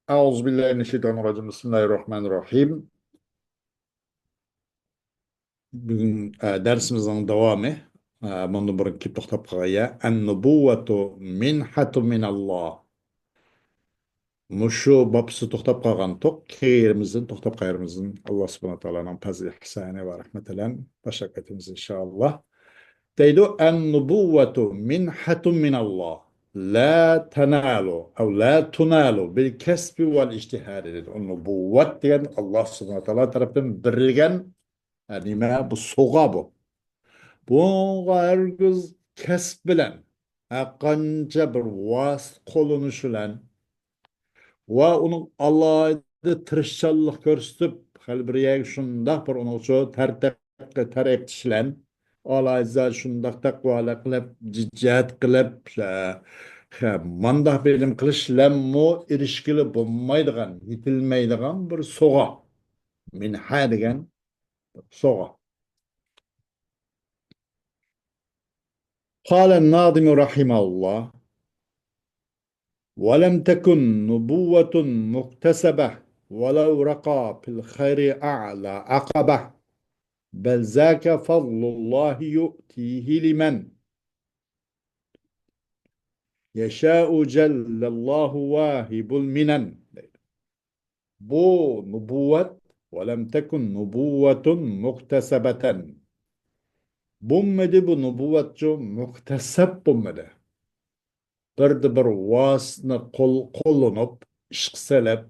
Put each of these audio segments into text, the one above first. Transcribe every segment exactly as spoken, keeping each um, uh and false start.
أعوذ بالله من الشيطان الرجيم. بسم الله الرحمن الرحيم. بۈگۈن، ئە، دەرسىمىزنىڭ داۋامى، ئە، مۇندىن بۇرۇن كېلىپ توختاپ قالغان يەر. النبوة منحة من الله. مۇشۇ باب ئۈستىدە توختاپ قالغانتۇق. كېلىر يېرىمىزدىن، توختاپ قالغان يېرىمىزدىن ئاللا سۇبھانەھۇ ۋە تائالانىڭ پەزلى ئېھسانى ۋە رەھمىتى بىلەن باشلاپ كېتىمىز ئىنشائاللا. دەيدۇ، النبوة منحة من الله لا تنال أو لا تنال بالكسب والاجتهاد دەيدۇ. نۇبۇۋۋەت دېگەن ئاللا سۇبھانەھۇ ۋە تائالا تەرىپىدىن بېرىلگەن، ئە، نېمە، بۇ سوغا بۇ. بۇنىڭغا ھەرگىز كەسىپ بىلەن، ھەرقانچە بىر ۋاسىتە قوللىنىش بىلەن ۋە ئۇنىڭ ئالاھىدە تىرىشچانلىق كۆرسىتىپ، خېلى بىر يەرگە شۇنداق بىر ئۇنىڭغىچۇ تەر-، تەر-، تەرەققىي قىلىش بىلەن، ئالاھىدە شۇنداق تەقۋالىق قىلىپ، جىددىيەت قىلىپ، ھە، مانداق بىلىم قىلىش بىلەنمۇ ئېرىشكىلى بولمايدىغان، يېتىلمەيدىغان بىر سوغا. مىنھە دېگەن سوغا. قال الناظم رحمه الله: ولم تكن نبوة مكتسبة، ولو رقى في الخير أعلى عقبة، بل ذاك فضل الله يؤتيه لمن يشاء، جل الله واهب المنن. بۇ نۇبۇۋۋەت، ولم تكن نبوة مكتسبة. بولمىدى بۇ نۇبۇۋۋەتچۇ، مۇكتەسەب بولمىدى. بىردە بىر ۋاسىتىنى قول-، قوللىنىپ، ئىشقا سېلىپ،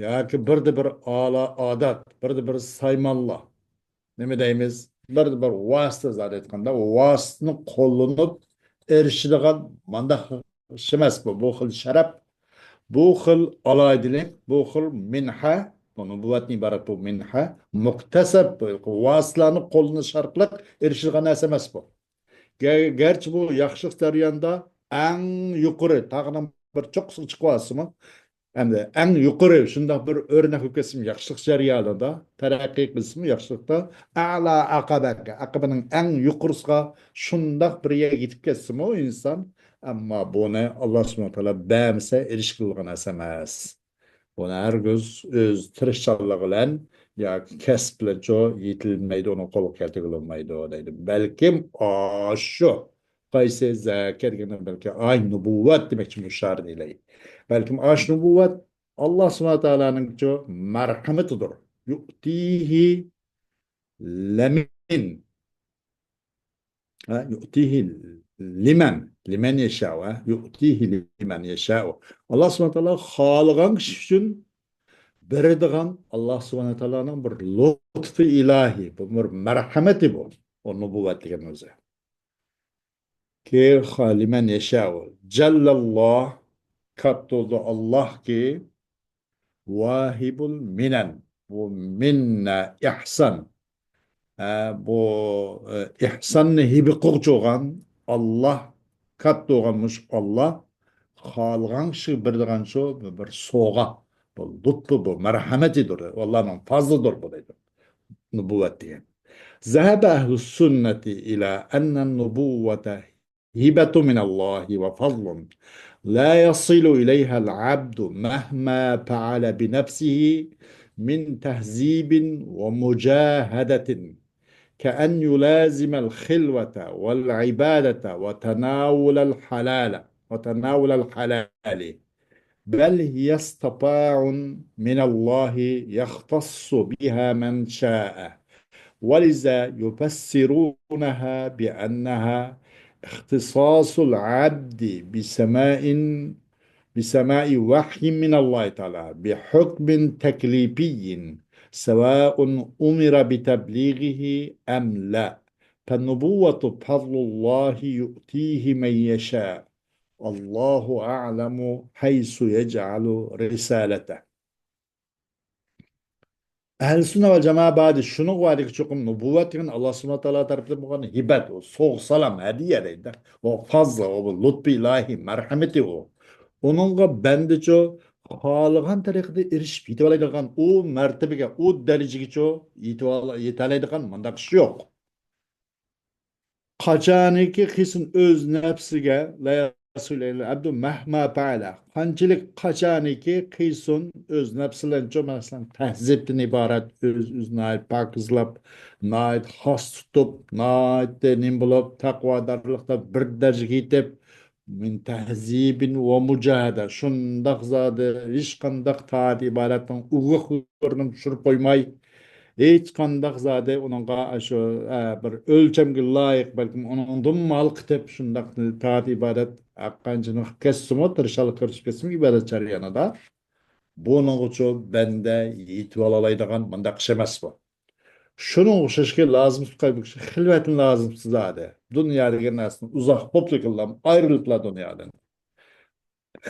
ياكى بىردە بىر ئالا ئادەت، بىردە بىر سايمانلا. نېمە دەيمىز؟ بىردە بىر ۋاسىتە زادى ئېيتقاندا، ۋاسىتىنى قوللىنىپ ئېرىشىدىغان مانداق ئىش ئەمەس بۇ. بۇ خىل شەرەپ، بۇ خىل ئالاھىدىلىك، بۇ خىل مىنھە، بۇ نۇبۇۋۋەتتىن ئىبارەت بۇ مىنھە، مۇكتەسەب، بۇ ۋاسىتىلەرنى قوللىنىش ئارقىلىق ئېرىشىدىغان نەرسە ئەمەس بۇ. گە-، گەرچە بۇ ياخشىلىق جەريانىدا ئەڭ يۇقىرى تاغنىڭ بىر چوققىسىغا چىقىۋالسىمۇ، ئەمدى ئەڭ يۇقىرى شۇنداق بىر ئۆرنەك بولۇپ كەتسىمۇ ياخشىلىق جەريانىدا، تەرەققىي قىلسىمۇ ياخشىلىقتا، ئەلا ئەقەبەگە، ئەقەبىنىڭ ئەڭ يۇقىرىسىغا شۇنداق بىر يەرگە يېتىپ كەتسىمۇ ئىنسان، ئەمما بۇنى ئاللا سۇبھانەھۇ ۋە تائالا بەرمىسە ئېرىشكىلى بولغان نەرسە ئەمەس. بۇنى ھەرگىز ئۆز تىرىشچانلىقى بىلەن ياكى كەسىپ بىلەنچۇ يېتىلمەيدۇ، ئۇنى قولغا كەلتۈرگىلى بولمايدۇ دەيدۇ. بەلكىم ئاشۇ قايسى زەكە دېگەندە بەلكى ئاي نۇبۇۋۋەت دېمەكچى مۇشۇ ئىشارىنى ئىلەي. بەلكىم ئاشۇ نۇبۇۋۋەت ئاللا سۇبھانەھۇ ۋە تائالانىڭچۇ مەرھەمىتىدۇر. يۇئتىھى لەمىن. ھە، يۇئتىھى لىمەن، لىمەن يەشائۇ، ھە، يۇئتىھى لىمەن يەشائۇ. ئاللا سۇبھانەھۇ ۋە تائالا خالىغان كىشى ئۈچۈن بېرىدىغان ئاللا سۇبھانەھۇ ۋە تائالانىڭ بىر لۇتفى ئىلاھى، بۇ بىر مەرھەمىتى بۇ. ئۇ نۇبۇۋۋەت دېگەن ئۆزى. كى خالىمەن يەشائۇ. جەللاللا، كاتتا بولدى ئاللاھكى، ۋاھىبۇل مىنەن. بۇ مىننە، ئېھسان. ھە، بۇ، ئە، ئېھساننى ھىبە قىلغۇچى بولغان ئاللا، كاتتا بولغان مۇشۇ ئاللا خالىغان كىشىگە بېرىدىغان شۇ بىر سوغا. بۇ لۇتپى، بۇ مەرھەمىتىدۇر. ئاللانىڭ پازلىدۇر بۇ دەيدۇ. نۇبۇۋۋەت دېگەن. ذهب أهل السنة إلى أن النبوة هبة من الله وفضل لا يصل إليها العبد مهما فعل بنفسه من تهذيب ومجاهدة، كأن يلازم الخلوة والعبادة وتناول الحلال، وتناول الحلال. بل هي اصطفاء من الله يختص بها من شاء، ولذا يفسرونها بأنها اختصاص العبد بسماء، بسماء وحي من الله تعالى بحكم تكليفي، سواء أمر بتبليغه أم لا، فالنبوة فضل الله يؤتيه من يشاء، والله أعلم حيث يجعل رسالته. ئەھلى سۈننە ۋەل جامائە بادى شۇنىڭغا ۋەدىكى چوقۇم نۇبۇۋۋەت دېگەن ئاللا سۇبھانەھۇ تائالا تەرىپىدىن بولغان ھىبەت، ئۇ سوغا سالام، ھەدىيە دەيدۇ. ئۇ فازلى، ئۇ لۇتپى ئىلاھى، مەرھەمىتى ئۇ. ئۇنىڭغا بەندىچۇ خالىغان تەرىقىدە ئېرىشىپ يېتىۋالايدىغان ئۇ مەرتىبىگە، ئۇ دەرىجىگىچۇ يېتىۋال-، يېتەلەيدىغان مۇنداق ئىش يوق. قاچانكى قىسىم ئۆز نەپسىگە لا رسول الله العبد مهما فعل. قانچىلىك، قاچانكى قىلسۇن، ئۆز نەپسى بىلەنچۇ، مەسىلەن، تەھزىبتىن ئىبارەت، ئۆز، ئۆزىنى ناھايىتى پاكىزلاپ، ناھايىتى خاس تۇتۇپ، ناھايىتى نېمە بولۇپ، تەقۋادارلىقتا بىر دەرىجىگە يېتىپ، من تهذيب ومجاهدة، شۇنداق زادى ھېچقانداق تائەت ئىبادەتنىڭ ئۇۋىقلىرىنى چۈشۈرۈپ قويماي، ھېچقانداق زادى ئۇنىڭغا شۇ، ئە، بىر ئۆلچەمگە لايىق، بەلكىم ئۇنىڭدىنمۇ ھالقىتىپ، شۇنداق تائەت ئىبادەت قانچىنى قىلىپ كەتسىمۇ، تىرىشچانلىق كۆرسىتىپ كەتسىمۇ ئىبادەت جەريانىدا، بۇنىڭغىچۇ بەندە يېتىۋالالايدىغان مۇنداق ئىش ئەمەس بۇ. شۇنىڭغا ئوخشاشكى لازىم تۇتقان بىر كىشى خىلۋەتنى لازىم تۇتىدۇ. دۇنيا دېگەن نەرسىدىن ئۇزاق بوپتىكەنلا، ئايرىلىپلا دۇنيادىن.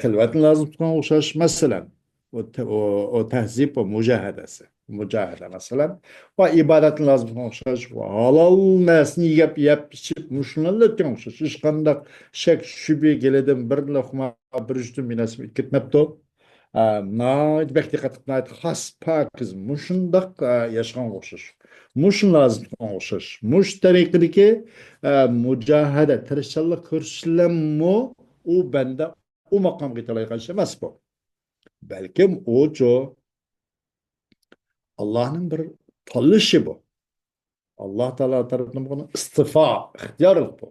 خىلۋەتنى لازىم تۇتقانغا ئوخشاش، مەسىلەن، ئۇ تە-، ئۇ، ئۇ تەھزىب ۋە مۇجاھەدەسى. مۇجاھەدە، مەسىلەن، ۋە ئىبادەتنى لازىم تۇتقانغا ئوخشاش، ۋە ھالال نەرسىنى يەپ، يەپ، ئىچىپ، مۇشۇنىلا ئۆتكەنگە ئوخشاش. ھېچقانداق شەك، شۈبھە، گېلىدىن بىر لوقما، بىر يۇتۇم بىر نەرسە ئېلىپ كەتمەپتۇ. ئە، ناھايىتى بەك دىققەت قىلىپ، ناھايىتى خاس، پاكىز، مۇشۇنداق، ئە، ياشىغانغا ئوخشاش. مۇشۇنى لازىم تۇتقانغا ئوخشاش. مۇشۇ تەرىقىدىكى، ئە، مۇجاھەدە، تىرىشچانلىق كۆرسىتىشلەرمۇ ئۇ بەندە ئۇ ماقامغا يېتەلەيدىغان ئىش ئەمەس بۇ. بەلكىم ئۇچۇ ئاللاھنىڭ بىر تاللىشى بۇ. ئاللاھ تائالا تەرىپىدىن بولغان ئىستىفا، ئىختىيارلىق بۇ.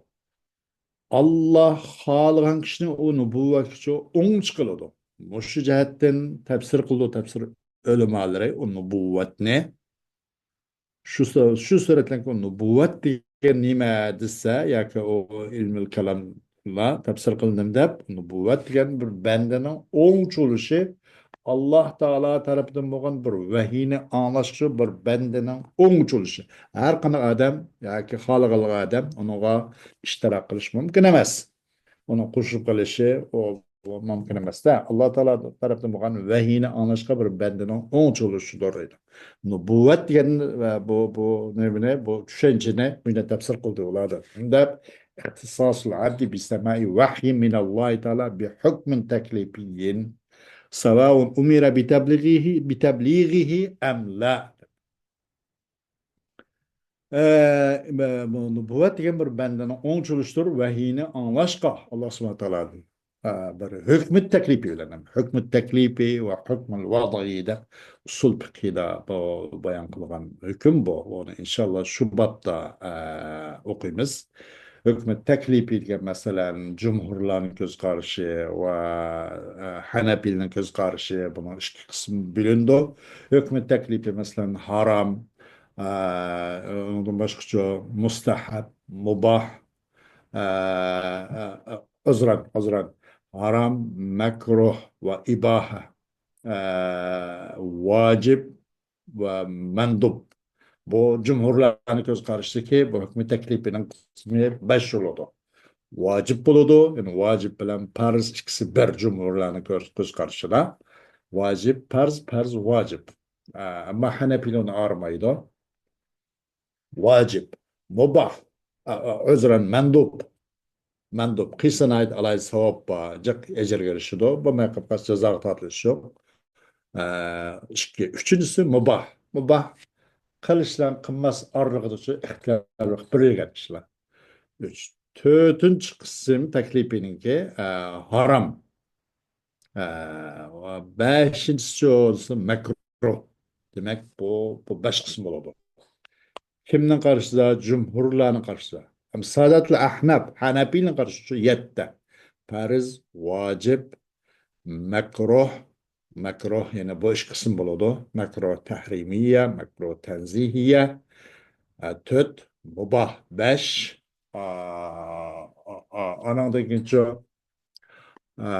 ئاللاھ خالىغان كىشىنى ئۇ نۇبۇۋۋەتكىچۇ ئوڭچە قىلىدۇ. مۇشۇ جەھەتتىن تەپسىر قىلىدۇ، تەپسىر ئۆلىمالىرى ئۇ نۇبۇۋۋەتنى. شۇ سۈ-، شۇ سۈرەتلەر نۇبۇۋۋەت دېگەن نېمە دېسە، ياكى ئۇ ئىلمىل كالاملار تەپسىر قىلدىم دەپ، نۇبۇۋۋەت دېگەن بىر بەندىنىڭ ئوڭچە بولۇشى، ئاللاھ تائالا تەرىپىدىن بولغان بىر ۋەھىينى ئاڭلاشقا بىر بەندىنىڭ ئوڭچە بولۇشى. ھەر قانداق ئادەم ياكى خالىغانلىق ئادەم ئۇنىڭغا ئىشتىراك قىلىش مۇمكىن ئەمەس. ئۇنىڭ قوشۇلۇپ قېلىشى، ئۇ، ئۇ مۇمكىن ئەمەس-دە. ئاللاھ تائالا تەرىپىدىن بولغان ۋەھىينى ئاڭلاشقا بىر بەندىنىڭ ئوڭچە بولۇشىدۇر دەيدۇ. نۇبۇۋۋەت دېگەن ۋە بۇ، بۇ نېمىنى، بۇ چۈشەنچىنى مۇشۇنداق تەپسىر قىلدى ئۇلار دەپ. ئىختىساسۇل ئەبدى بىسەمائى ۋەھيى مىنەللاھى تائالا بىھۇكمىن تەكلىپىيين سەۋائۇن ئۇمىرە بىتەبلىغىھى، بىتەبلىغىھى ئەم لا. ئە، بۇ نۇبۇۋۋەت دېگەن بىر بەندىنىڭ ئوڭچە بولۇشىدۇر، ۋەھىينى ئاڭلاشقا ئاللاھ سۇبھانەھۇ ۋە تائالادىن، ئە، بىر ھۆكمى تەكلىپى بىلەن، ھۆكمى تەكلىپى ۋە ھۆكمى ۋەزىي دەپ ئۇسۇل پىقھىدا بۇ بايان قىلغان ھۆكۈم بۇ. ئۇنى ئىنشاللا شۇ بابتا، ئە، ئوقۇيمىز. ھۆكمى تەكلىپى دېگەن، مەسىلەن، جۇمھۇرلارنىڭ كۆز قارىشى ۋە، ئە، ھەنەپىيلەرنىڭ كۆز قارىشى، بۇنىڭ ئىككى قىسىم بۆلۈنىدۇ. ھۆكمى تەكلىپى، مەسىلەن، ھارام، ئە، ئۇنىڭدىن باشقىچە مۇستەھەب، مۇباھ، ئە، ئە، ئە، ئۆزرەن، ئۆزرەن، ھارام، مەكرۇھ ۋە ئىباھە، ئە، ۋاجىب ۋە مەندۇب. بۇ جۇمھۇرلارنىڭ كۆز قارىشىدىكى بۇ ھۆكمى تەكلىپىنىڭ قىسمى بەش بولىدۇ. ۋاجىب بولىدۇ، يەنى ۋاجىب بىلەن پەرز ئىككىسى بىر جۇمھۇرلارنىڭ كۆز، كۆز قارىشىدا. ۋاجىب، پەرز، پەرز، ۋاجىب. ئە، ئەمما ھەنەپىيلەر ئۇنى ئايرىمايدۇ. ۋاجىب، مۇباھ، ئە، ئە، ئۆزرەن مەندۇب. مەندۇب قىلسا ناھايىتى ئالاھىدە ساۋاب بار، جىق ئەجىرگە ئېرىشىدۇ. بولماي قالسا جازاغا تارتىلىش يوق. ئە، ئىككى. ئۈچىنچىسى مۇباھ. مۇباھ قىلىش بىلەن قىلماس ئارىلىقىدىچۇ ئىختىيارلىق بېرىلگەن ئىشلار. ئۈچ. تۆتىنچى قىسىم تەكلىپىنىڭكى، ئە، ھارام. ئە، ۋە بەشىنچىسى بولسا مەكرۇھ. دېمەك، بۇ، بۇ بەش قىسىم بولىدۇ. كىمنىڭ قارىشىدا؟ جۇمھۇرلارنىڭ قارىشىدا. ئەمما ساداتىل ئەھناپ، ھەنەپىينىڭ قارىشىدا يەتتە. پەرز، ۋاجىپ، مەكرۇھ، مەكرۇھ يەنە بۇ ئىككى قىسىم بولىدۇ. مەكرۇھ تەھرىمىيە، مەكرۇھ تەنزىھىيە. ئە، تۆت، مۇباھ، بەش. ئا، ئا، ئا، ئانىڭدىن كېيىنچە، ئا،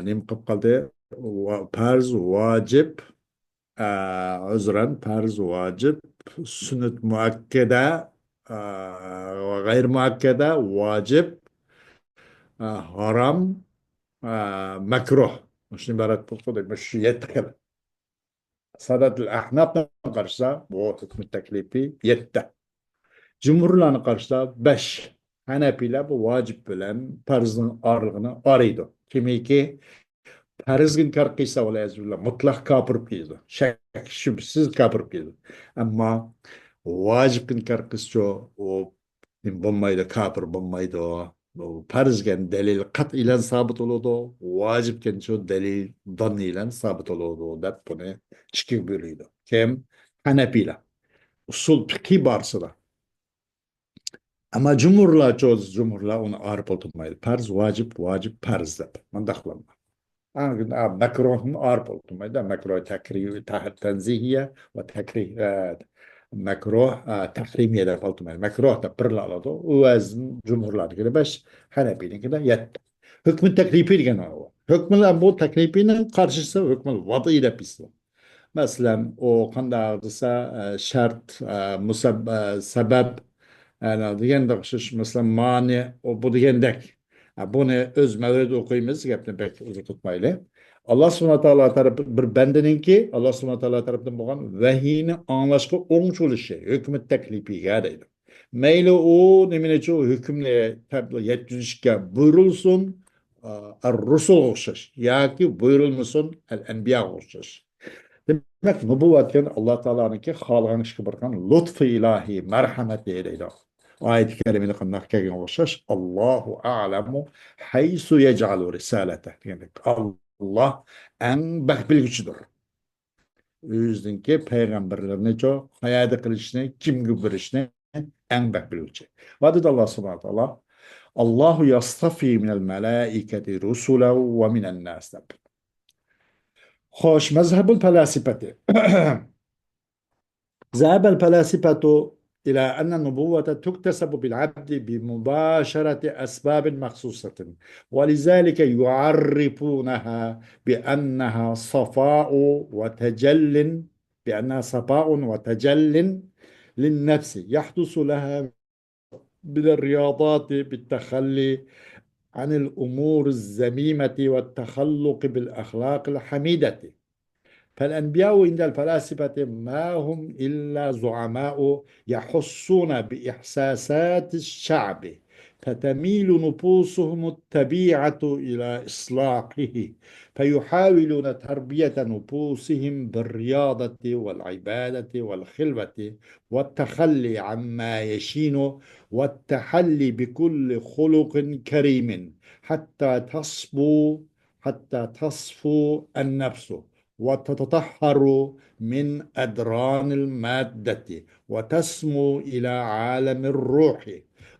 نېمە قىلىپ قالدى؟ ۋا-، پەرز، ۋاجىپ، ئە، ئۆزرەن، پەرز، ۋاجىپ، سۈننەت مۇئەككەدە، ئە، غەيرىي مۇئەككەدە، ۋاجىپ، ئە، ھارام، ئە، مەكرۇھ. مۇشۇدىن ئىبارەت بولسا، دېمەك، شۇ يەتتە خىل. ساداتىل ئەھناپنىڭ قارىشىدا بۇ ھۆكمى تەكلىپى يەتتە. جۇمھۇرلارنىڭ قارىشىدا بەش. ھەنەپىيلەر بۇ ۋاجىپ بىلەن پەرزنىڭ ئارىلىقىنى ئايرىيدۇ. كىمكى پەرزگە ئىنكار قىلسا، ۋەلىيەزۇبىللا، مۇتلەق كاپىر بولۇپ كېتىدۇ. شەك، شۈبھىسىز كاپىر بولۇپ كېتىدۇ. ئەمما ۋاجىپقا ئىنكار قىلسىچۇ، ئۇ بولمايدۇ، كاپىر بولمايدۇ. بۇ پەرز دېگەن دەلىل قەتئىيلەن سابىت بولىدۇ، ۋاجىپ دېگەن شۇ دەلىل داننىيلەن سابىت بولىدۇ دەپ بۇنى ئىككىگە بۆلىدۇ. كىم؟ ھەنەپىيلەر. ئۇسۇل پىقھى بارىسىدا. ئەمما جۇمھۇرلارچۇ، جۇمھۇرلار ئۇنى ئايرىپ ئولتۇرمايدۇ. پەرز، ۋاجىپ، ۋاجىپ، پەرز دەپ. مۇنداق قىلىدۇ. ئا، مەكروھنى ئايرىپ ئولتۇرمايدۇ. مەكروھ تەكرىھ، تەھ-، تەنزىھىيە ۋە تەكرىھ، ئە، مەكروھ، ئە، تەھرىمىيە دەپ ئولتۇرمايدۇ. مەكروھ دەپ بىرلا ئالىدۇ. ئۇ ۋەزىن جۇمھۇرلارنىڭكىدە بەش، ھەنەپىينىڭكىدە يەتتە. ھۆكمى تەكلىپى دېگەن بار. ھۆكمى بۇ تەكلىپىنىڭ قارشىسى ھۆكمى ۋەدئىي دەپ ئېيتىلىدۇ. مەسىلەن، ئۇ قانداق دېسە، ئە، شەرت، ئە، مۇسەب-، ئە، سەبەب، ئە، دېگەندەك ئوخشاش، مەسىلەن، مانى، ئۇ، بۇ دېگەندەك. ئە، بۇنى ئۆز مەۋرىدىدە ئوقۇيمىز، گەپنى بەك ئۇزۇن تۇتمايلى. ئاللا سۇبھانە تائالا تەرەپ-، بىر بەندىنىڭكى ئاللا سۇبھانە تائالا تەرىپىدىن بولغان ۋەھىينى ئاڭلاشقا ئوڭچۇلۇشى، ھۆكمى تەكلىپىگە دەيدۇ. مەيلى ئۇ نېمىنىچۇ ھۆكۈمنى تەب-، يەتكۈزۈشكە بۇيرۇلسۇن، ئە، ئەر-رۇسۇلغا ئوخشاش ياكى بۇيرۇلمىسۇن، ئەل-ئەنبىياغا ئوخشاش. دېمەك، نۇبۇۋۋەت دېگەن ئاللا تائالانىڭكى خالىغان كىشىگە بۇيرۇغان لۇتفى ئىلاھىي، مەرھەمىتى دەيدۇ. ئايەت كەرىمىدە قانداق كەلگەنگە ئوخشاش، «ئاللاھۇ ئەئلەمۇ ھەيسۇ يەجئەلۇ رىسالەتە» دېگەندەك. ئاللا ئەڭ بەك بىلگۈچىدۇر. ئۆزىنىڭكى پەيغەمبەرلىرىنىچۇ قەيەردە قىلىشنى، كىمگە بېرىشنى ئەڭ بەك بىلگۈچى. ۋە دېدى ئاللا سۇبھانە تائالا، «ئاللاھۇ ياستافى مىنەل مەلائىكەتى رۇسۇلەن ۋە مىنەن ناس» دەپ. خوش، مەزھەبۇل پەلاسىپەتى. ذهب الفلاسفة إلى أن النبوة تكتسب بالعبد بمباشرة أسباب مخصوصة، ولذلك يعرفونها بأنها صفاء وتجل، بأنها صفاء وتجل للنفس يحدث لها من الرياضات بالتخلي عن الأمور الذميمة والتخلق بالأخلاق الحميدة. فالأنبياء عند الفلاسفة ما هم إلا زعماء يحسون بإحساسات الشعب، فتميل نفوسهم الطبيعة إلى إصلاحه، فيحاولون تربية نفوسهم بالرياضة والعبادة والخلوة والتخلي عما يشين والتحلي بكل خلق كريم حتى تصفو، حتى تصفو النفس وتتطهر من أدران المادة وتسمو إلى عالم الروح.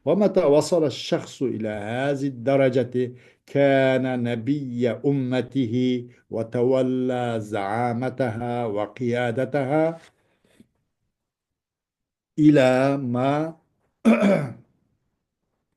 ومتى وصل الشخص إلى هذه الدرجة كان نبي أمته وتولى زعامتها وقيادتها إلى ما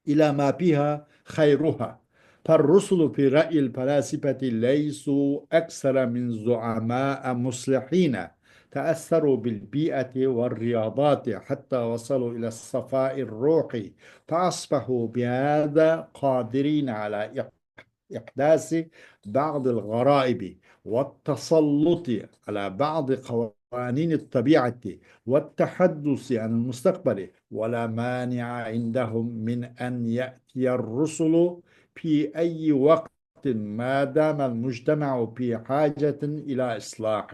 إلى ما فيها خيرها. فالرسل في رأي الفلاسفة ليسوا أكثر من زعماء مصلحين تأثروا بالبيئة والرياضات حتى وصلوا إلى الصفاء الروحي، فأصبحوا بهذا قادرين على إق-، إحداث بعض الغرائب والتسلط على بعض قوانين الطبيعة والتحدث عن المستقبل، ولا مانع عندهم من أن يأتي الرسل في أي وقت ما دام المجتمع في حاجة إلى إصلاح.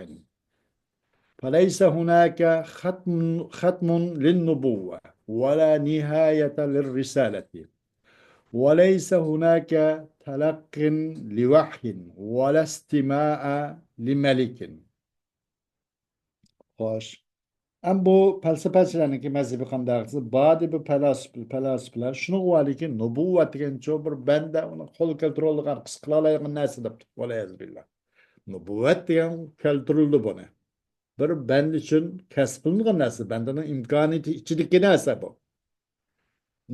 فليس هناك ختم، ختم للنبوة، ولا نهاية للرسالة، وليس هناك تلق لوحي، ولا استماع لملك. خوش. ئەم بۇ پەلسەپەچىلەرنىڭكى مەزھىپى قانداق دېسە، بادى بۇ پەلاسىپ-، پەلاسىپىلەر شۇنىڭغا باركى، نۇبۇۋۋەت دېگەنچۇ بىر بەندە ئۇنى قول كەلتۈرەلىگەن، قىس قىلالايدىغان نەرسە دەپتۇ. ۋەلئىياذۇ بىللا. نۇبۇۋۋەت دېگەن كەلتۈرۈلدى بۇنى. بىر بەندە ئۈچۈن كەسىپ قىلىنغان نەرسە، بەندىنىڭ ئىمكانىيىتى ئىچىدىكى نەرسە بۇ.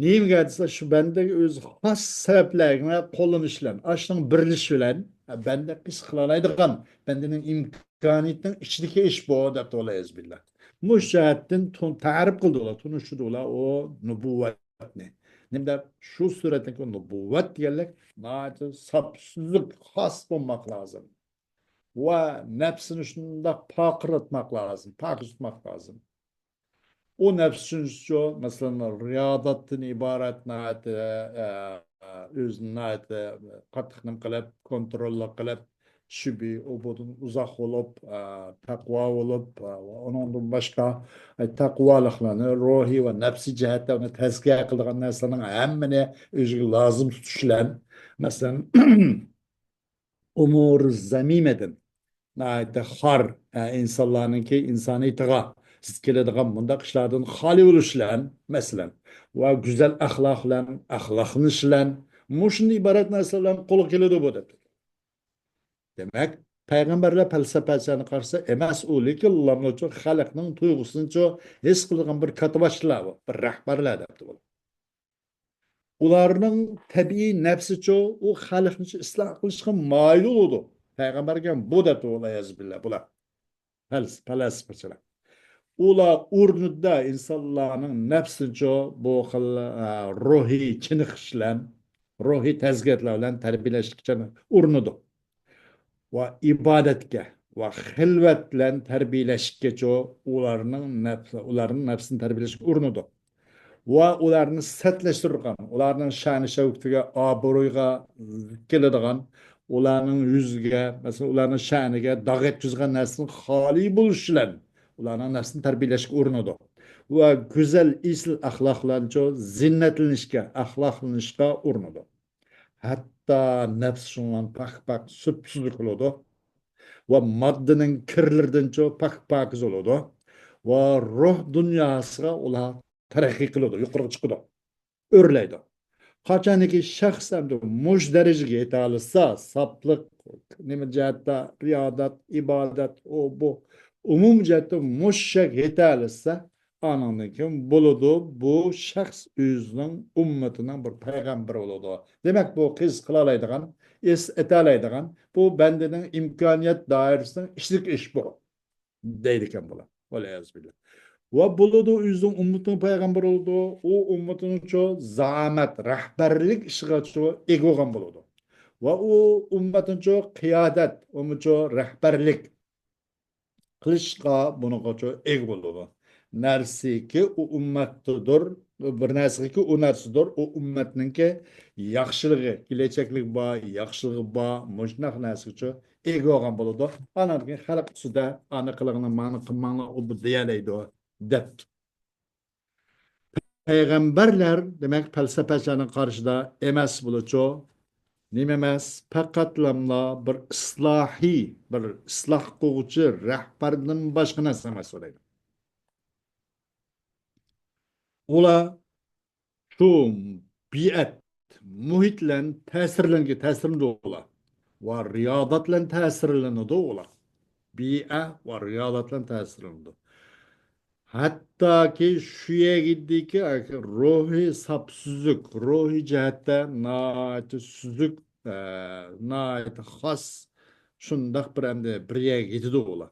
نېمىگە دېسە، شۇ بەندىگە ئۆزى خاس سەۋەبلەرگە قوللىنىش بىلەن، ئاشۇنىڭ بىرلىشىشى بىلەن، بەندە ھېس قىلالايدىغان، بەندىنىڭ ئىمكانىيىتىنىڭ ئىچىدىكى ئىش بۇ، دەپتۇ، ۋەلئىياذۇ بىللا. مۇشۇ جەھەتتىن تۇ-، تەرىپ قىلدى ئۇلار، تونۇشتۇردى ئۇلار ئۇ نۇبۇۋۋەتنى. نېمە دەپ، شۇ سۈرەتتىكى نۇبۇۋۋەت دېگەنلىك ناھايىتى ساپ سۈزۈك، خاس بولماق لازىم. ۋە نەپسىنى شۇنداق پارقىراتماق لازىم، پاكىز تۇتماق لازىم. ئۇ نەپس چۈشىنىشىچۇ، مەسىلەن، رىيازاتتىن ئىبارەت ناھايىتى، ئە، ئە، ئۆزىنى ناھايىتى قاتتىق نېمە قىلىپ، كونتروللۇق قىلىپ، شۈبھە، ئۇ بۇدىن ئۇزاق بولۇپ، ئە، تەقۋا بولۇپ، ئە، ۋە ئۇنىڭدىن باشقا، ئە، تەقۋالىقلارنى روھىي ۋە نەپسىي جەھەتتە ئۇنى تەزكىيە قىلىدىغان نەرسىلەرنىڭ ھەممىنى ئۆزىگە لازىم تۇتۇش بىلەن، مەسىلەن، ئۇمۇر زەمىمەدىن، ناھايىتى خار، ئە، ئىنسانلارنىڭكى ئىنسانىيىتىغا زىت كېلىدىغان مۇنداق ئىشلاردىن خالىي بولۇش بىلەن، مەسىلەن، ۋە گۈزەل ئەخلاق بىلەن ئەخلاقلىنىش بىلەن، مۇشۇندىن ئىبارەت نەرسە بىلەن قولغا كېلىدۇ بۇ، دەپ. دېمەك، پەيغەمبەرلەر پەلسەپىچىلەرنى قارىسا ئەمەس ئۇ، لېكىن ئۇلارنىچۇ خەلقنىڭ تۇيغۇسىنىچۇ ھېس قىلىدىغان بىر كاتىباشلار بۇ، بىر رەھبەرلەر دەپتۇ بۇ. ئۇلارنىڭ تەبىئىي نەپسىچۇ ئۇ خەلقنىچۇ ئىسلاھ قىلىشقا مايىل بولىدۇ. پەيغەمبەرگە بۇ دەپتۇ، ۋەلئىيازۇ بىللا، بۇلار. پەلس-، پەلسەپىچىلەر. ئۇلار ئۇرۇنىدۇ ئىنسانلارنىڭ نەپسىنىچۇ بۇ خىل، ئە، روھىي چېنىقىش بىلەن، روھىي تەزكىيەلەر بىلەن تەربىيەلەشكە ئۇرۇنىدۇ. ۋە ئىبادەتكە ۋە خىلۋەت بىلەن تەربىيەلەشكىچۇ ئۇلارنىڭ نەپسى، ئۇلارنىڭ نەپسىنى تەربىيەلەشكە ئۇرۇنىدۇ. ۋە ئۇلارنى سەتلەشتۈرىدىغان، ئۇلارنىڭ شان-شەۋكىتىگە، ئابرۇيىغا كېلىدىغان، ئۇلارنىڭ يۈزىگە، مەسىلەن، ئۇلارنىڭ شەنىگە داغ يەتكۈزىدىغان نەرسىدىن خالىي بولۇش بىلەن ئۇلارنىڭ نەپسىنى تەربىيەلەشكە ئۇرۇنىدۇ. ۋە گۈزەل، ئېسىل ئەخلاقلارنىچۇ زىننەتلىنىشكە، ئەخلاقلىنىشقا ئۇرۇنىدۇ. ھەتتا نەپس شۇنىڭ پاك-پاك سۈپسۈزۈك بولىدۇ. ۋە ماددىنىڭ كىرلىرىدىنچۇ پاك-پاكىز بولىدۇ. ۋە روھ دۇنياسىغا ئۇلار تەرەققىي قىلىدۇ، يۇقىرىغا چىقىدۇ، ئۆرلەيدۇ. قاچانكى شەخس ئەمدى مۇشۇ دەرىجىگە يېتەلىسە، ساپلىق، نېمە جەھەتتە، رىيادەت، ئىبادەت، ئۇ، بۇ، ئومۇمىي جەھەتتە مۇشۇ يەرگە يېتەلىسە، ئانىڭدىن كېيىن بولىدۇ، بۇ شەخس ئۆزىنىڭ ئۈممىتىنىڭ بىر پەيغەمبىرى بولىدۇ. دېمەك، بۇ قىز قىلالايدىغان، ئىس ئېتەلەيدىغان، بۇ بەندىنىڭ ئىمكانىيەت دائىرىسىنىڭ ئىچىدىكى ئىش بۇ، دەيدىكەن بۇلار. ۋەلئىيازۇ بىللا. ۋە بولىدۇ، ئۆزىنىڭ ئۈممىتىنىڭ پەيغەمبىرى بولىدۇ، ئۇ ئۈممىتىنىڭچۇ زائامەت، رەھبەرلىك ئىشىغاچۇ ئىگە بولغان بولىدۇ. ۋە ئۇ ئۈممەتنىچۇ قىيادەت، ئۇمۇچۇ رەھبەرلىك قىلىشقا بۇنىڭغىچۇ ئىگە بولىدۇ. نەرسىكى ئۇ ئۈممەتتىدۇر، بىر نەرسىكى ئۇ نەرسىدۇر، ئۇ ئۈممەتنىڭكى ياخشىلىقى، كېلەچەكلىكى بار، ياخشىلىقى بار، مۇشۇنداق نەرسىگىچۇ ئىگە بولغان بولىدۇ. ئانان كېيىن خەلق ئۈستىدە ئانا قىلىڭلار، مانا قىلماڭلار، ئۇ بۇ دېيەلەيدۇ، دەپتۇ. پەيغەمبەرلەر، دېمەك، پەلسەپىچىلەرنىڭ قارىشىدا ئەمەس بولىچۇ، نېمە ئەمەس، پەقەتلەملا بىر ئىسلاھىي، بىر ئىسلاھ قىلغۇچى رەھبەردىن باشقا نەرسە ئەمەس دەيدۇ. ئۇلار شۇ بىئەت، مۇھىت بىلەن تەسىرلەنگە تەسىرلىنىدۇ ئۇلار. ۋە رىيادەت بىلەن تەسىرلىنىدۇ ئۇلار. بىئە ۋە رىيادەت بىلەن تەسىرلىنىدۇ. ھەتتاكى شۇ يەرگىدىكى روھى ساپسۈزۈك، روھى جەھەتتە ناھايىتى سۈزۈك، ئە، ناھايىتى خاس، شۇنداق بىر ئەمدى بىر يەرگە يېتىدۇ ئۇلار.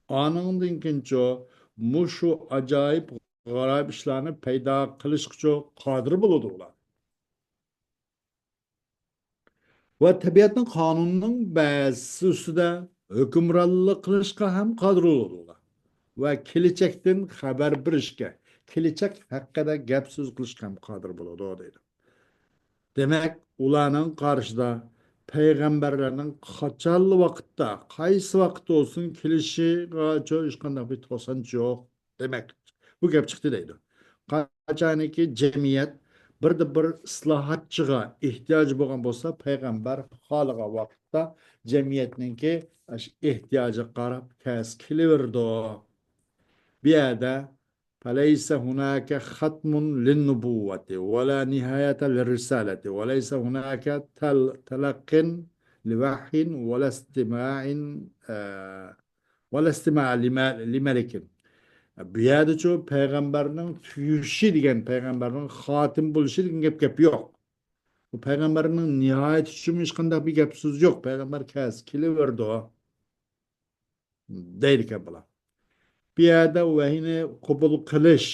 ئانىڭدىن كېيىنچۇ مۇشۇ ئاجايىپ غارايىپ ئىشلارنى پەيدا قىلىشقىچۇ قادىر بولىدۇ ئۇلار. ۋە تەبىئەتنىڭ قانۇنىنىڭ بەزىسى ئۈستىدە ھۆكۈمرانلىق قىلىشقا ھەم قادىر بولىدۇ ئۇلار. ۋە كېلىچەكتىن خەۋەر بېرىشكە، كېلىچەك ھەققىدە گەپ سۆز قىلىشقا ھەم قادىر بولىدۇ، دەيدۇ. دېمەك، ئۇلارنىڭ قارىشىدا پەيغەمبەرلەرنىڭ قاچانلا ۋاقىتتا، قايسى ۋاقىتتا بولسۇن، كېلىشىغا ھېچقانداق بىر توسانچۇ يوق. دېمەك، بۇ گەپ چىقتى دەيدۇ. قاچانكى جەمئىيەت بىردە بىر ئىسلاھاتچىغا ئېھتىياجى بولغان بولسا، پەيغەمبەر خالىغان ۋاقىتتا جەمئىيەتنىڭكى ئاشۇ ئېھتىياجىغا قاراپ كەس كېلىۋېرىدۇ. بۇ يەردە فليس هناك ختم للنبوة ولا نهاية للرسالة وليس هناك تل-، تلق لوحي ولا استماع، ئە، ولا استماع لم-، لملك. بۇ يەردىچۇ پەيغەمبەرنىڭ تۈگىشى دېگەن، پەيغەمبەرنىڭ خاتىم بولۇشى دېگەن گەپ، گەپ يوق. بۇ پەيغەمبەرنىڭ نىھايىتى ئۈچۈن ھېچقانداق بىر گەپ سۆز يوق. پەيغەمبەر كەلسە كېلىۋېرىدۇ، دەيدىكەن بۇلار. بۇ يەردە ۋەھىينى قوبۇل قىلىش،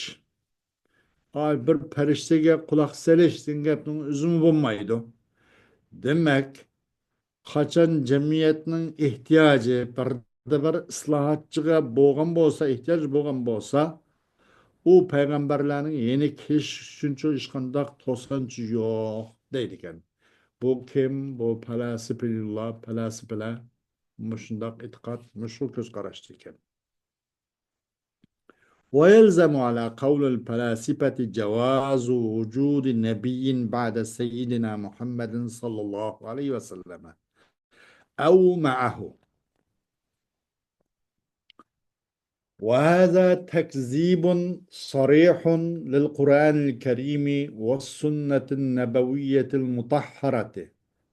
ئاي، بىر پەرىشتىگە قۇلاق سېلىش دېگەن گەپنىڭ ئۆزىمۇ بولمايدۇ. دېمەك، قاچان جەمئىيەتنىڭ ئېھتىياجى، بىردە بىر ئىسلاھاتچىغا بولغان بولسا، ئېھتىياج بولغان بولسا، ئۇ پەيغەمبەرلەرنىڭ يەنە كېلىشى ئۈچۈنچۇ ھېچقانداق توسانچۇ يوق، دەيدىكەن. بۇ كىم؟ بۇ پەلاسىپىلار، پەلاسىپىلەر. مۇشۇنداق ئېتىقاد، مۇشۇ كۆز قاراشتا ئىكەن. ويلزم على قول الفلاسفة جواز وجود نبي بعد سيدنا محمد صلى الله عليه وسلم أو معه. وهذا تكذيب صريح للقرآن الكريم والسنة النبوية المطهرة،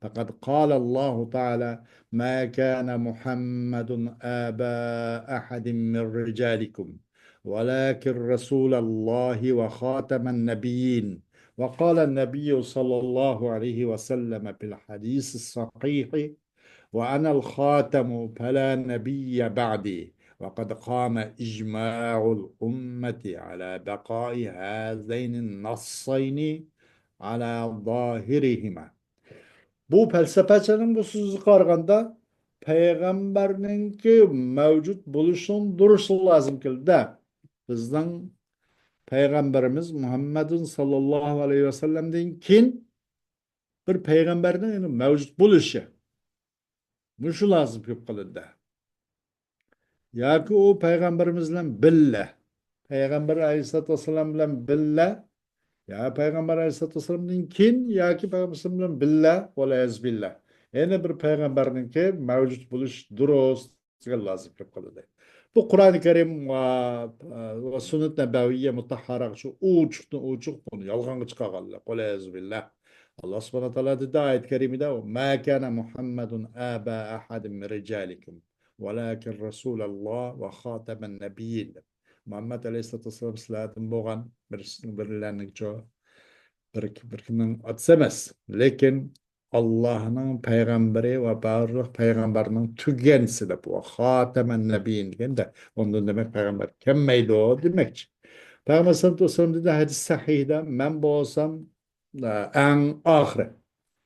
فقد قال الله تعالى: ما كان محمد أبا أحد من رجالكم ولكن رسول الله وخاتم النبيين. وقال النبي صلى الله عليه وسلم في الحديث الصحيح: وأنا الخاتم فلا نبي بعدي، وقد قام إجماع الأمة على بقاء هذين النصين على ظاهرهما. بۇ پەلسەپىچىنىڭ بۇ سۆزىگە قارىغاندا، پەيغەمبەرنىڭكى مەۋجۇت بولۇشىنىڭ دۇرۇشلۇقى لازىم كېلىدۇ. بىزنىڭ پەيغەمبىرىمىز مۇھەممەدۇن ساللاللاھۇ ئەلەيھى ۋەسەللەمدىن كېيىن بىر پەيغەمبەرنىڭ يەنە مەۋجۇت بولۇشى. مۇشۇ لازىم كۆپ قىلىدۇ. ياكى ئۇ پەيغەمبىرىمىز بىلەن بىللە، پەيغەمبەر ئەلەيھىسسالاتۇ ۋەسسالام بىلەن بىللە، يا پەيغەمبەر ئەلەيھىسسالاتۇ ۋەسسالامدىن كېيىن ياكى پەيغەمبەر بىلەن بىللە، ۋەلئىيازۇ بىللا. يەنە بىر پەيغەمبەرنىڭكى مەۋجۇت بولۇش دۇرۇس دېگەن لازىم كۆپ قىلىدۇ. بۇ قۇرئانى كەرىم ۋە، ۋە سۈننەت نەبەۋىيە مۇتەھھەرەگە شۇ ئوچۇقتىن ئوچۇق بۇنى يالغانغا چىقارغانلار. ۋەلئىيازۇ بىللا. ئاللا سۇبھانەھۇ ۋە تائالا دېدى ئايەت كەرىمىدە: ما كان محمد أبا أحد من رجالكم ولكن رسول الله وخاتم النبيين، دەپ. مۇھەممەد ئەلەيھىسسالاتۇ ۋەسسالام سىلەردىن بولغان بىر، بىرلەرنىڭچۇ، بىر، بىر كىمنىڭ ئاتىسى ئەمەس، لېكىن ئاللاھنىڭ پەيغەمبىرى ۋە بارلىق پەيغەمبەرنىڭ تۈگەنچىسى دەپ، ۋە خاتەمەن نەبىيين دېگەندە، ئۇندىن دېمەك پەيغەمبەر كەلمەيدۇ دېمەكچى. پەيغەمبەر سەللەللاھۇ ئەلەيھى ۋەسەللەم دېدى ھەدىس سەھىھدە، مەن بولسام، ئە، ئەڭ ئاخىرى.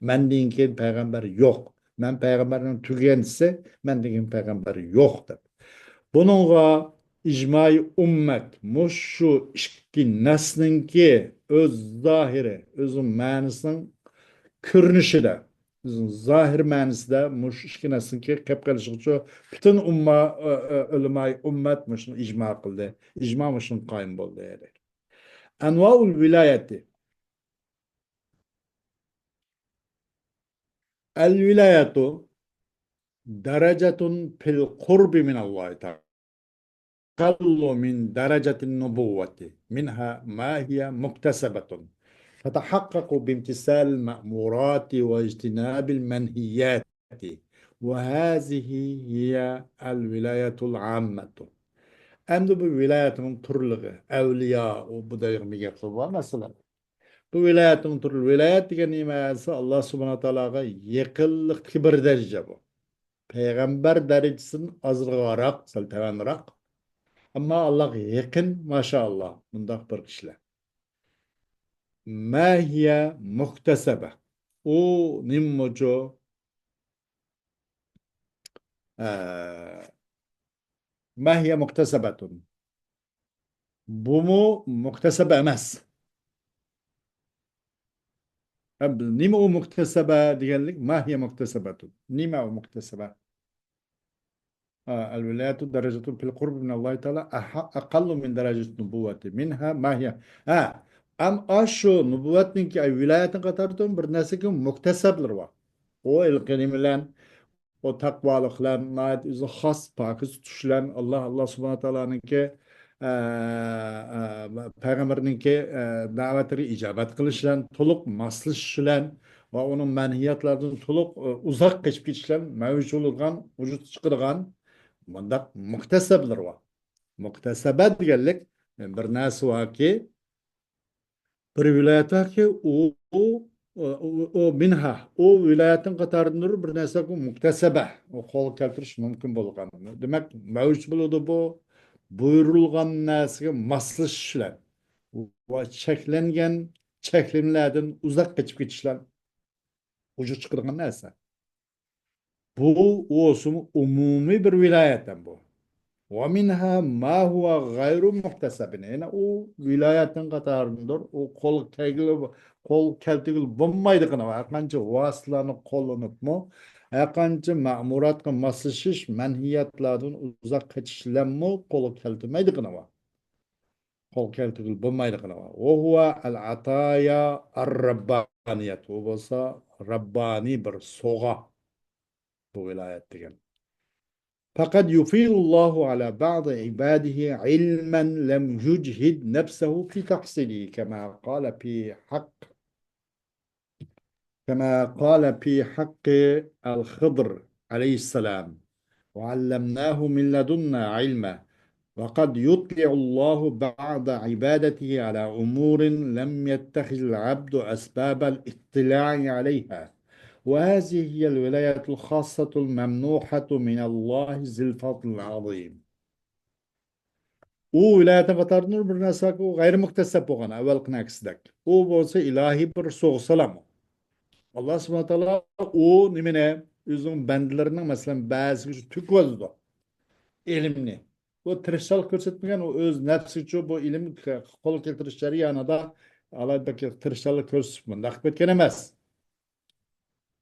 مەندىن كېيىن پەيغەمبەر يوق. مەن پەيغەمبەرنىڭ تۈگەنچىسى، مەندىن كېيىن پەيغەمبەر يوق دەپ. بۇنىڭغا ئىجمائى ئۈممەت، مۇشۇ ئىككى نەسنىڭكى ئۆز زاھىرى، ئۆزىنىڭ مەنىسىنىڭ كۆرۈنۈشىدە، ئۆزىنىڭ زاھىر مەنىسىدە مۇشۇ ئىككى نەسنىڭكى قېپ قېلىشىغىچە پۈتۈن ئۇمما، ئۆ-، ئۆ-، ئۆلىمائى ئۈممەت مۇشۇنى ئىجما قىلدى. ئىجما مۇشۇنى قايىم بولدى. ئەنۋائۇل ۋىلايەتى. الولاية درجة في القرب من الله تعالى، أقل من درجة النبوة، منها ما هي مكتسبة تتحقق بامتثال المأمورات واجتناب المنهيات، وهذه هي الولاية العامة. ئەمدى بۇ ۋىلايەتنىڭ تۈرلىرى، ئەۋلىيا، ئۇ بۇ دەيدىغان بىر گەپلەر بار، مەسىلەن. بۇ ۋىلايەتنىڭ تۈرى، ۋىلايەت دېگەن نېمە دېسە، ئاللا سۇبھانەھۇ ۋە تائالاغا يېقىنلىقتىكى بىر دەرىجە بۇ. پەيغەمبەر دەرىجىسىدىن ئازراقراق، سەل تۆۋەنرەك. ئەمما ئاللاغا يېقىن، ماشائاللا، مۇنداق بىر كىشىلەر. ما هي مكتسبة. ئۇ نېمىچۇ؟ ئە، ما هي مكتسبة. بۇمۇ مۇكتەسەبە ئەمەس. ئە، نېمە ئۇ مۇكتەسەبە دېگەنلىك؟ ما هي مكتسبة. نېمە ئۇ مۇكتەسەبە؟ ئە، الولاية درجة في القرب من الله تعالى أح-، أقل من درجة النبوة. منها ما هي. ھە، ئەم ئاشۇ نۇبۇۋەتنىڭكى، ئە، ۋىلايەتنىڭ قاتارىدىن بىر نەرسىگە مۇكتەسەبلىرى بار. ئۇ ھېلىقى نېمە بىلەن؟ ئۇ تەقۋالىق بىلەن، ناھايىتى ئۆزىگە خاس پاكىز تۇتۇش بىلەن، ئاللا، ئاللا سۇبھانەھۇ ۋە تائالانىڭكى، ئە، ئە، پەيغەمبىرىنىڭكى، ئە، دەۋەتلىرىگە ئىجابەت قىلىش بىلەن، تولۇق ماسلىشىش بىلەن ۋە ئۇنىڭ مەنھىياتلاردىن تولۇق، ئە، ئۇزاق قېچىپ كېتىش بىلەن مەۋجۇت بولىدىغان، ۋۇجۇدقا چىقىدىغان مۇنداق مۇكتەسەبلىرى بار. مۇكتەسەبە دېگەنلىك، ئە، بىر نەرسە باركى، بىر ۋىلايەت باركى، ئۇ، ئۇ، ئۇ، ئۇ، ئۇ مىنھا، ئۇ ۋىلايەتنىڭ قاتارىدىندۇر بىر نەرسە مۇكتەسەبە، ئۇ قولغا كەلتۈرۈش مۇمكىن بولغان. دېمەك، مەۋجۇت بولىدۇ بۇ، بۇيرۇلغان نەرسىگە ماسلىشىش بىلەن ۋە چەكلەنگەن چەكلىمىلەردىن ئۇزاق قېچىپ كېتىش بىلەن ۋۇجۇدقا چىقىدىغان نەرسە. بۇ ئوسۇم ئومۇمىي بىر ۋىلايەت ھەم بۇ. ومنها ما هو غير مكتسب. يەنە ئۇ ۋىلايەتنىڭ قاتارىدىندۇر. ئۇ قول كەلگىلى، قول كەلتۈرگىلى بولمايدىغىنى، ھەر قانچە ۋاسىتىلەرنى قوللىنىپمۇ، ھەرقانچە مەمۇراتقا ماسلىشىش، مەنھىياتلاردىن ئۇزاق قېچىش بىلەنمۇ قول كەلتۈرمەيدىغىنى بار. قول كەلتۈرگىلى بولمايدىغىنى بار. وهو العطايا الربانية. ئۇ بولسا رەببانىي بىر سوۋغا. بۇ ۋىلايەت دېگەن. فقد يفيض الله على بعض عباده علما لم يجهد نفسه في تحصيله كما قال في حق كما قال في حق الخضر عليه السلام: "وعلمناه من لدنا علما". وقد يطلع الله بعض عباده على أمور لم يتخذ العبد أسباب الاطلاع عليها. وهذه هي الولاية الخاصة الممنوحة من الله ذي الفضل العظيم. ئۇ ۋىلايەتنىڭ قاتارىدىن بىر نەرسە باركى، ئۇ غەيرىي مۇكتەسەب بولغان، ئەۋۋەلقى نەرسىدەك. ئۇ بولسا ئىلاھىي بىر سوغا سالام. ئاللا سۇبھانە تائالا ئۇ نېمىنى ئۆزىنىڭ بەندىلىرىنىڭ، مەسىلەن، بەزىسىگە تۆكۈۋالىدۇ ئىلىمنى. ئۇ تىرىشچانلىق كۆرسەتمىگەن، ئۇ ئۆز نەپسىچۇ بۇ ئىلىم قول كەلتۈرۈش جەريانىدا ئالاھىدە بىر تىرىشچانلىق كۆرسىتىپ مۇنداق قىلىپ ئۆتكەن ئەمەس.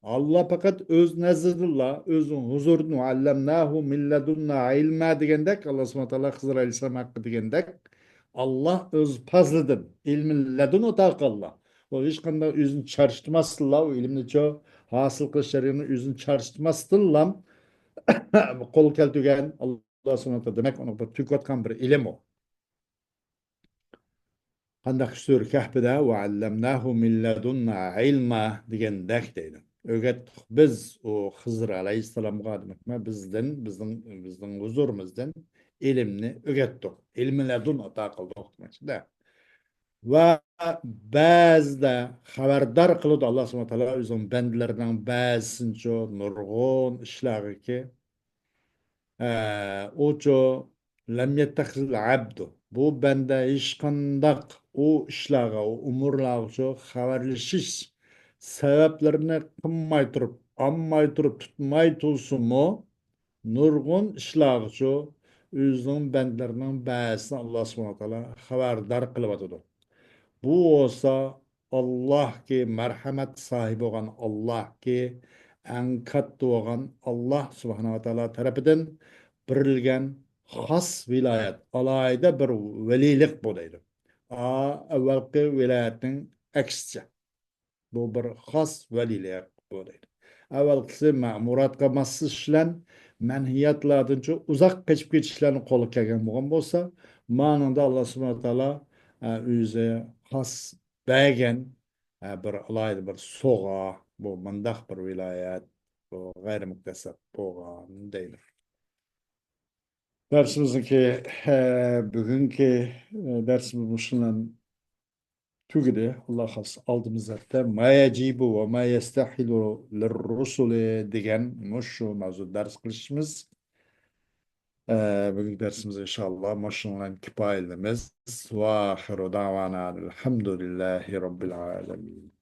ئاللا پەقەت ئۆز نەزىرىدىنلا، ئۆزىنىڭ ھۇزۇرىدىن، «وعلمناه من لدنا علما» دېگەندەك، ئاللا سۇبھانە تائالا خىزىر ئەلەيھىسسالام ھەققىدە دېگەندەك، ئاللا ئۆز پەزلىدىن، ئىلمى لەدۇن ئاتا قىلدى. ئۇ ھېچقانداق ئۆزىنى چارچىتماستىنلا، ئۇ ئىلىمنىچۇ ھاسىل قىلىش جەريانىدا ئۆزىنى چارچىتماستىنلا قول كەلتۈرگەن ئاللا سۇبھانە تائالا، دېمەك، ئۇنىڭ بىر تۆكۈۋاتقان بىر ئىلىم ئۇ. قانداق سۈرە كەھپىدە «وعلمناه من لدنا علما» دېگەندەك دەيدۇ. ئۆگەتتۇق بىز ئۇ خىزىر ئەلەيھىسسالامغا، دېمەكمۇ بىزدىن، بىزنىڭ، بىزنىڭ ھۇزۇرىمىزدىن ئىلىمنى ئۆگەتتۇق. ئىلمى لەدۇن ئاتا قىلدۇق دېمەكچىدە. ۋە بەزىدە خەۋەردار قىلىدۇ ئاللا سۇبھانە تائالا ئۆزىنىڭ بەندىلىرىنىڭ بەزىسىنىچۇ نۇرغۇن ئىشلارغىكى، ئە، ئۇچۇ لەم يەتتەخىزىل ئەبدۇ. بۇ بەندە ھېچقانداق ئۇ ئىشلارغا، ئۇ ئۇمۇرلارغىچۇ خەۋەرلىشىش سەۋەبلىرىنى قىلماي تۇرۇپ، ئالماي تۇرۇپ، تۇتماي تۇرسىمۇ، نۇرغۇن ئىشلارغىچۇ ئۆزىنىڭ بەندىلىرىنىڭ بەزىسىنى ئاللا سۇبھانە تائالا خەۋەردار قىلىۋاتىدۇ. بۇ بولسا ئاللاھكى، مەرھەمەت ساھىبى بولغان ئاللاھكى، ئەڭ كاتتا بولغان ئاللا سۇبھانە ۋە تائالا تەرىپىدىن بېرىلگەن خاس ۋىلايەت، ئالاھىدە بىر ۋەلىيلىق بۇ دەيدۇ. ئا، ئەۋۋەلقى ۋىلايەتنىڭ ئەكسىچە. بۇ بىر خاس ۋەلىيلىك بۇ دەيدۇ. ئەۋۋەلقىسى مەمۇراتقا ماسلىشىش بىلەن مەنھىياتلاردىنچۇ ئۇزاق قېچىپ كېتىشلەرنى قولغا كەلگەن بولغان بولسا، مانىڭدا ئاللا سۇبھانە تائالا، ئە، ئۆزى خاس بەرگەن، ئە، بىر ئالاھىدە بىر سوغا، بۇ مۇنداق بىر ۋىلايەت، بۇ غەيرىي مۇكتەسەب بولغان دەيدۇ. دەرسىمىزنىڭكى، ئە، بۈگۈنكى، ئە، دەرسىمىز مۇشۇ بىلەن تۈگىدى. ئاللا خالىسا ئالدىمىزدا «ما يجب وما يستحيل للرسل» دېگەن مۇشۇ ماۋزۇدا دەرس قىلىشىمىز. ئە، بۈگۈنكى دەرسىمىز ئىنشاللا مۇشۇنىڭ بىلەن كۇپايىلىنىمىز. وآخر دعوانا الحمد لله رب العالمين.